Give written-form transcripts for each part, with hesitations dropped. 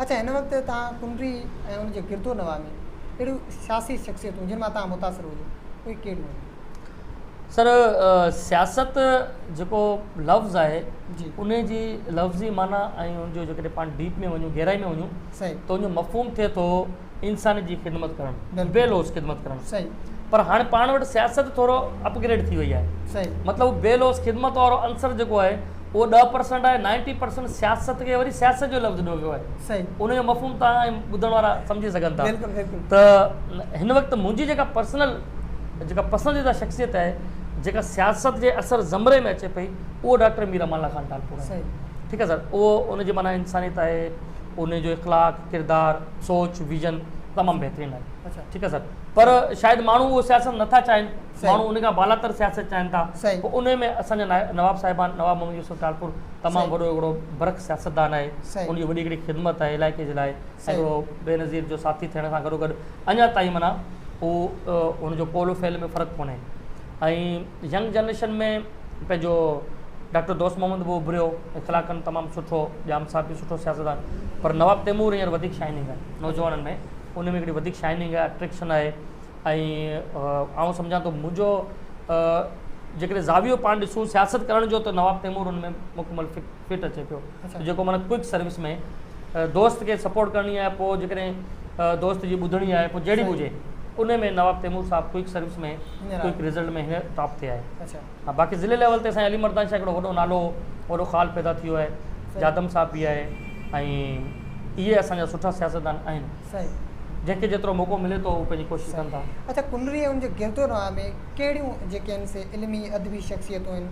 اڇا هن وقت توهان ڪنري ۽ ان جي گردو نواح ۾ اهڙيون سياسي شخصيتون جن مان توهان متاثر هجو اهي ڪهڙيون آهن؟ سر سياست جيڪو لفظ آهي ان جي لفظي معنيٰ ۽ ان جو جيڪڏهن پاڻ ڊيپ ۾ وڃون گهرائي ۾ وڃون ته ان جو مفهوم ٿئي ٿو انسان جي خدمت ڪرڻ بي لوث خدمت ڪرڻ پر هاڻي پاڻ وٽ سياست ٿورو اپگريڊ ٿي وئي آهي مطلب بي لوث خدمت وارو عنصر جيڪو آهي اهو 10% آهي 90% سياست کي وري سياست جو لفظ ڏنو ويو آهي ان جو مفهوم توهان ۽ ٻڌڻ وارا سمجهي سگهن ٿا ته هن وقت منهنجي جيڪا پرسنل جيڪا پسنديده شخصيت آهي جيڪا سياست جي اثر زمري ۾ اچي پئي اهو ڊاڪٽر مير امان الله خان ٽالپور آهي ٺيڪ آهي سر اهو ان جي معنيٰ انسانيت آهي ان جو اخلاق ڪردار سوچ ويزن تمام بهترين آهي ٺيڪ آهي سر پر شايد ماڻهو اهو سياست نٿا چاهين ماڻهو ان کان بالاتر سياست چاهين ٿا پوء ان ۾ اسان جا نواب صاحبان نواب محمد يوسف ٽالپور تمام وڏو هڪڙو برک سياستدان آهي ان جي وڏي هڪڙي خدمت آهي علائقي جي لاء هڪڙو بينظير جو ساٿي ٿيڻ سان گڏو گڏ اڃا تائين معنيٰ هو ان جو قول و فعل ۾ فرق ڪونهي ۽ ينگ جنريشن ۾ پنهنجو ڊاڪٽر دوست محمد به اڀريو اخلاقن تمام سٺو ڄام صاحب به سٺو سياستدان پر نواب تيمور هينئر وڌيڪ شائننگ آهي نوجوانن ۾ ان ۾ هڪڙي وڌيڪ شائننگ آهي اٽريڪشن آهي ۽ آئون سمجهان ٿو منهنجو جيڪڏهن زاويو پاڻ ڏسون سياست ڪرڻ جو ته نواب تيمور ان ۾ مڪمل فٽ اچي پيو جيڪو معنيٰ ڪوئڪ سروس ۾ دوست کي سپورٽ ڪرڻي آهي پوء جيڪڏهن دوست جي ٻڌڻي آهي پوء جهڙي به هجي ان ۾ نواب تيمور صاحب ڪوئڪ سروس ۾ ڪوئڪ رزلٽ ۾ هينئر ٽاپ تي آهي ها باقي ضلعي ليول تي سائين علي مردان شاهه هڪڙو وڏو نالو وڏو خال پيدا ٿي ويو آهي جادم صاحب به آهي ۽ اهي اسان جا سٺا سياستدان آهن جنهن کي جيترو موقعو ملي ٿو هو پنهنجي ڪوشش ڪن ٿا. اڇا ڪنري ۽ ان جي گردو نواح ۾ ڪهڙيون جيڪي آهن سي علمي ادبي شخصيتون آهن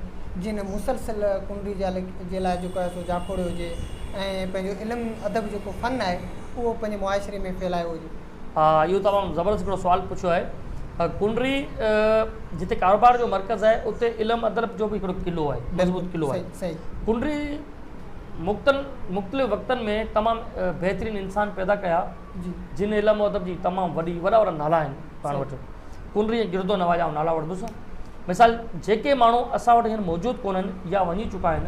جن مسلسل ڪنري جي لاء جيڪو آهي سو جاکوڙيو هجي ۽ پنهنجو علم ادب جيڪو فن آهي اهو پنهنجي معاشري ۾ ڦهلايو هجي. ها اهو تمام زبردست هڪڙو سوال پڇيو آهي. ڪنري جتي ڪاروبار جو مرڪز آهي اتي علم ادب جو به هڪڙو قلعو آهي مضبوط قلعو آهي. ڪنري مختلف وقتن ۾ تمام بهترين انسان پيدا ڪيا جن علم و ادب جي تمام وڏي وڏا وڏا نالا آهن پاڻ وٽ ڪنري ۽ گردو نواز جا آئون نالا وٺندس مثال جيڪي ماڻهو اسان وٽ هينئر موجود ڪونهن يا وڃي چڪا آهن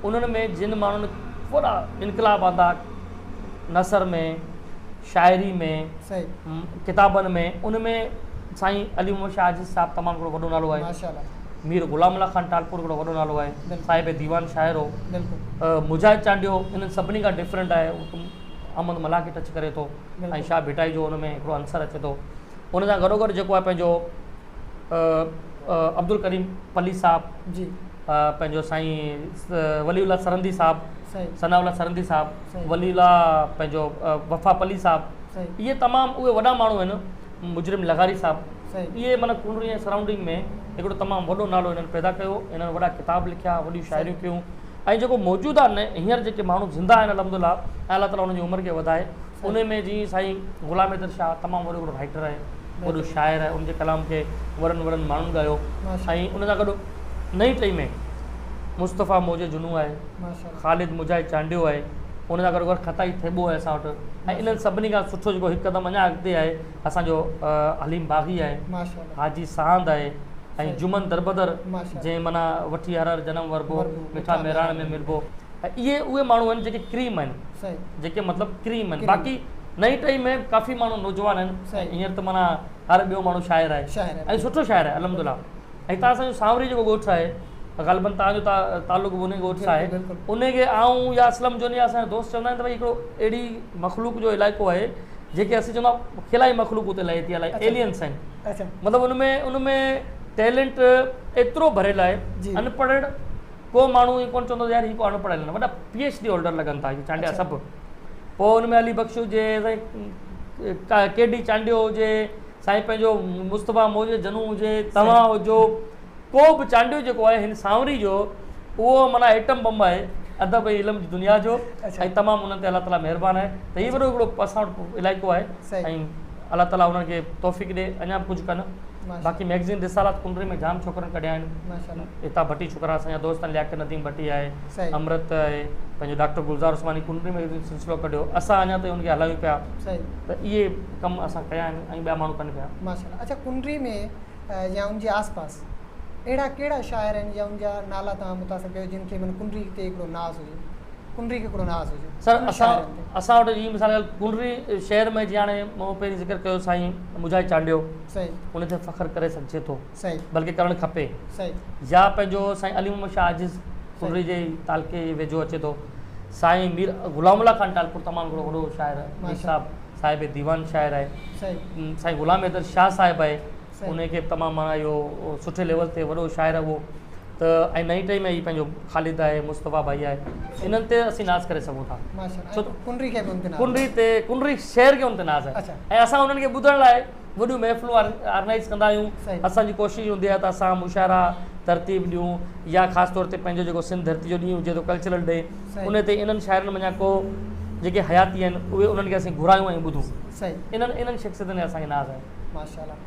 انهن ۾ جن ماڻهن وڏا انقلاب آندا نثر ۾ شاعري ۾ ڪتابن ۾ ان ۾ سائين علي محمد شاهه عاجز صاحب تمام هڪڙو وڏو نالو آهي مير غلام الله خان ٽالپور هڪڙو وڏو نالو آهي صاحب ديوان شاعر هو مجاهد چانڊيو انهن سڀني کان ڊفرنٽ آهي احمد ملاح کي ٽچ ڪري ٿو ۽ شاهه ڀٽائي جو ان ۾ هڪڙو عنصر اچي ٿو ان سان گڏو گڏ جيڪو آهي پنهنجو عبدالڪريم پلي صاحب جي پنهنجو سائين ولي الله سرندي صاحب ثناء الله سرندي صاحب ولي الله پنهنجو وفا پلي صاحب اهي تمام اهي وڏا ماڻهو آهن مجرم لغاري صاحب اهي معنيٰ ڪنري ۽ سرائونڊنگ ۾ هڪڙو تمام وڏو نالو هنن پيدا ڪيو هنن وڏا ڪتاب لکيا وڏيون شاعريون ڪيون ۽ جيڪو موجوده هينئر جيڪي ماڻهو زنده آهن الحمد لله ۽ الله تعاليٰ انهن جي عمر کي وڌائي ان ۾ جيئن سائين غلام حيدر شاهه تمام وڏو هڪڙو رائيٽر آهي وڏو شاعر آهي ان جي ڪلام کي وڏن وڏن ماڻهن ڳايو ۽ ان سان گڏ نئين ٽهي ۾ مصطفيٰ موجي جنون آهي خالد مجاهد چانڊيو آهي ان سان گڏو گڏ خطائي ٿيٻو آهي اسان وٽ ۽ انهن سڀني کان سٺو جيڪو هڪ قدم اڃا اڳتي آهي اسان جو حليم باغي آهي حاجي ساند آهي ۽ جمن دربدر جنهن معنيٰ وٺي هر هر جنم وربو مٺا مهراڻ ۾ ملبو ۽ اهي اهي ماڻهو آهن جيڪي ڪريم آهن جيڪي مطلب ڪريم آهن باقي نئين ٽهي ۾ ڪافي ماڻهو نوجوان آهن هينئر ته معنيٰ هر ٻيو ماڻهو شاعر آهي ۽ سٺو شاعر آهي الحمد لله ۽ تان اسان جو سانوري جيڪو ڳوٺ آهي غالباً تان جو تعلق به ان ڳوٺ سان آهي ان کي آئون يا اسلم جوني يا اسان جا دوست چوندا آهن ته ڀئي هڪڙو اهڙي مخلوق جو علائقو آهي جيڪي اسين چوندا خلائي مخلوق اتي لهي ٿي الائي ايلينس آهن مطلب ان ۾ ان ۾ ٽيلنٽ ايترو ڀريل آهي انپڙهه ڪو ماڻهو ائين ڪونه چوندو يار هي ڪو اڻ پڙهيل آهن وڏا پي ايڇ ڊي هولڊر لڳن ٿا چانڊيا سڀ پوء ان ۾ علي بخش هجي سائين ڪي ڊي چانڊيو هجي سائين پنهنجو مصطفيٰ موجي جنون هجي توهان هجو ڪو به چانڊيو جيڪو آهي هن سانوري جو اهو معنيٰ ايٽم بم آهي ادب ۽ علم جي دنيا جو ۽ تمام انهن تي الله تعاليٰ مهربان آهي ته هي وڏو هڪڙو اسان وٽ علائقو آهي ۽ الله تعاليٰ انهن کي توفيق ڏي اڃا به ڪجهه ڪن باقي ميگزين رسالات ڪنري ۾ جام ڇوڪرن ڪڍيا آهن هتان ڀٽي ڇوڪرا اسان جا دوست آهن لياقت نديم ڀٽي آهي امرت آهي پنهنجو ڊاڪٽر گلزار عثماني ڪنري ميگزين سلسلو ڪڍيو اسان اڃا تائين ان کي هلايون پيا ته اهي ڪم اسان ڪيا آهن ۽ ٻيا ماڻهو ڪن پيا. ماشاءالله اڇا ڪنري ۾ يا ان جي آس پاس اهڙا ڪهڙا شاعر آهن يا ان جا نالا توهان متاثر ڪيو جن کي معنيٰ ڪنري تي هڪڙو ناز هجي. ڪنري کي هڪڙو ناز هجي. سر اسان اسان وٽ جيئن مثال ڪنري شهر ۾ جيئن هاڻي مون پهرين ذڪر ڪيو سائين مجاهد چانڊيو صحيح ان تي فخر ڪري سگهجي ٿو صحيح بلڪه ڪرڻ کپي صحيح يا پنهنجو سائين علي محمد شاهه عاجز ڪنري جي تعلقي جي ويجهو اچي ٿو. سائين مير غلام الله خان ٽالپر تمام هڪڙو وڏو شاعر مير صاحب صاحب ديوان شاعر آهي. سائين غلام حيدر شاهه صاحب آهي ان کي به تمام معنيٰ اهو سٺي ليول تي وڏو شاعر آهي اهو ته ۽ نئين ٽهي ۾ هي پنهنجو خالد آهي مصطفيٰ ڀائي آهي انهن تي اسين ناز ڪري سگهون ٿا. ڇو ته ڪنري کي به ان تي ناز ڪنري تي ڪنري شهر کي ان تي ناز آهي ۽ اسان انهن کي ٻڌڻ لاء وڏيون محفلون آرگنائيز ڪندا آهيون. اسان جي ڪوشش هوندي آهي ته اسان مشاعرا ترتيب ڏيون يا خاص طور تي پنهنجو جيڪو سنڌ ڌرتي جو ڏينهن هجي ٿو ڪلچرل ڊي ان تي انهن شاعرن منجهان ڪو جيڪي حياتي آهن اهي انهن کي اسين گهرايون ۽ ٻڌون. انهن انهن شخصيتن تي اسان کي ناز آهي. ماشاءالله.